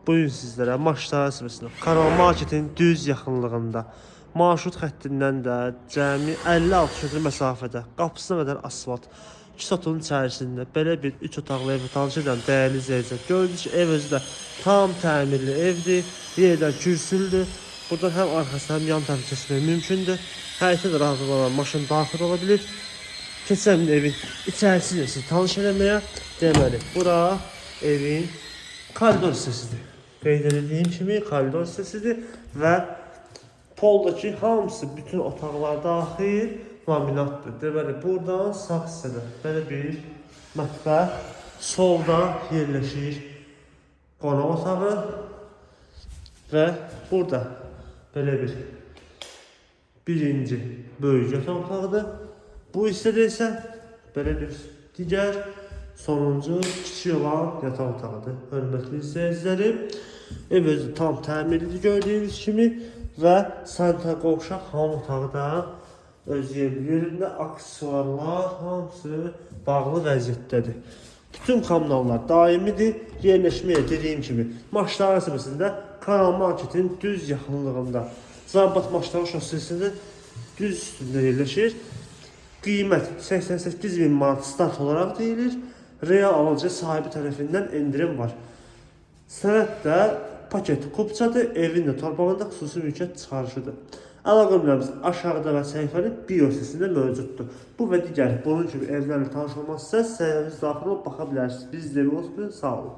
Bugün sizlərə Maşdara qəsəbəsində Kanal Marketin düz yaxınlığında marşrut xəttindən də cəmi 56 metr məsafədə qapısına qədər asfalt 2 sotun içərisində belə bir 3 otaqlı evi tanış edirəm, dəyərli izləyicilər. Gördüyünüz ki, ev özü də tam təmirli evdir. Yerdən kürsülüdür. Buradan həm arxasına, həm yan tərəfə keçmək mümkündür. Həyətə də rahatlıqla maşın daxil ola bilir. Keçən evin içərisini də sizi tanış eləməyə. Deməli, bura evin koridor hissəsidir. Qeyd edildiyim kimi koridor hissəsidir və poldakı hamısı bütün otaqlar daxil laminatdır. Deməli, buradan sağ hissədə belə bir mətbəx, solda yerləşir qonaq otağı və burada belə bir birinci böyük yataq otağıdır. Bu hissədə isə belə bir digər sonuncu kiçik olan yataq otağıdır. Hörmətli izləyicilərim, ev özü tam təmirlidir gördüyünüz kimi və sanitar qovşaq hamam otağı da öz yerində, aksesuarlar hamısı bağlı vəziyyətdədir. Bütün kommunallar daimidir. Yerləşməyə dediyim kimi Maşdara qəsəbəsində Kanal Marketin düz yaxınlığında Zarbat Maşdara şossesində düz üstündə yerləşir. Qiymət 88 min manat start olaraq deyilir. Real alıcı sahibi tərəfindən endirim var. Sənəd də paket kupçadır, evin də torpağında xüsusi mülkiyyət çıxarışıdır. Əlaqə nömrəmiz aşağıda və səhifənin bio hissəsində mövcuddur. Bu və digər bunun kimi evlərlə tanış olmaq istəsəniz səhifəmizə daxil olub baxa bilərsiniz. Biz də olsun, sağ olun.